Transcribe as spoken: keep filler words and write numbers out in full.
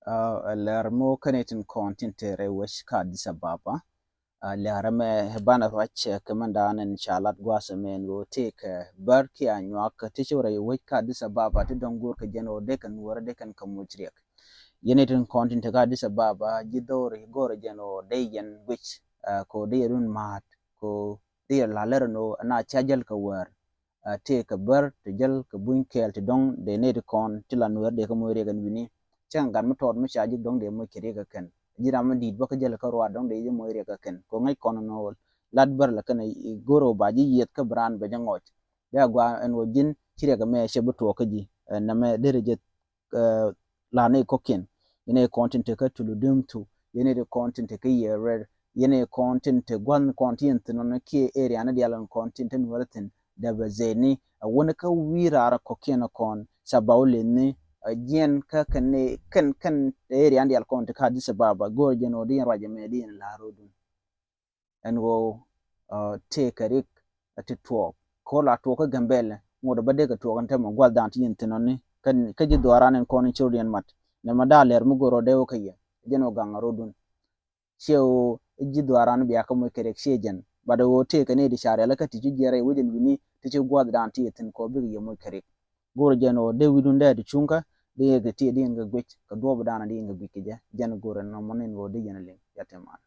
Lɛr mɔ kɛn itin kɔn tin te rɛy wec ka Addis Ababa. Lɛr mɛ banɛ ruac kɛ mɛn dan in ca lat guasɛ mɛ in ɣöö tëëkɛ bär kiɛ nyuak ti ci rɛy wec ka Addis Ababa ti dɔ̱ŋ go̱o̱r kɛ jɛn ɣöö dee kɛn wär dee kɛn kɛ muc riɛk. Yɛn itin kɔn tin te ka Addis Ababa ji̱ dho̱ri go̱o̱r jɛn ɣöö dee yɛn guic kɛ ɣöö dee yɛn run ma̱a̱t kɛ ɣöö dee yɛn la̱r lɛr in ɣöö ɛn a ca jäl kɛ wär. Tëëkɛ bär ti jäl kɛ buny kɛɛl ti dɔ̱ŋ dee nɛy ti kɔn ti la nueer dee kɛ moc riɛk ɛn wi̱ni. Cäŋ gat mi tɔɔt mi ca ji̱ dɔ̱ŋ dee moc kɛ riɛk kɛ kɛn. Ji̱ ram mi di̱i̱t bä kä jäl kä ruaat dɔ̱ŋ dee ji̱ moc riɛk kɛ kɛn kɛ ŋäc kɔn ɛn ɣöö lat bär la kɛn go̱r ɣöö ba ji̱ yieth kä bi raan bɛ jɛ ŋɔc. Dee a gua ɛn ɣöö ji̱n ci riɛk ɛmɛ cɛ bi tuɔɔk kä ji̱. Nɛmɛ derɛ jɛ la ni kɔkiɛn. Yɛn ɛ kɔn tin te kä Tulu Dimtu, yɛn ɛ kɔn tin te kä Yɛrɛr, yɛn ɛ kɔn tin te gua̱n kɔn ti yɛn thin ɔn kiɛ area ni dial kɔn tin te nuɔr thin dɛbɛ zeni. A wani kä wi̱i̱ raar kɔkiɛn kɔn sabau leni a jiɛn kä kɛn kɛn kɛn area ni dial kɔn te kä Addis Ababa go̱r jɛn ɔ di yɛn ruacɛ mɛ di yɛn la̱r odun. Ɛn ɣöö tëëkɛ rik ti tuɔɔk. Ko̱r la tuɔɔk kä Gambɛlɛ ŋot bä dee kɛ tuɔɔk ɛn tɛmɛ gua̱th da̱a̱n ti yɛn thin ɔni. Kä ji̱ dhuaaran ɛn kɔn in cor yɛn mat nɛmɛ da̱a̱ lɛr mi go̱r ɔ dee wä kä yɛ jɛn ɔ gaŋ a rot dun. Ciɛ ɣöö ji̱ dhuaaran bia kä moc kɛ rik ciɛ jɛn bat ɣöö tëëkɛ ni ti ca rial kä ti ci jiɛn rɛy wec ɛn wi̱ni ti ci gua̱th da̱a̱n ti yɛ thin kɔ bikɛ yɛ moc kɛ rik. Go̱r jɛn ɣöö dee wi̱dun dee ti cuŋkä dee yɛ kɛ ti dee yɛn kɛ guic kɛ duɔɔp da̱a̱n dee yɛn kɛ guic kɛ jɛ jɛn go̱r ɛn nɔmɔ ni ɛn ɣöö dee yɛn liŋ ya tɛman.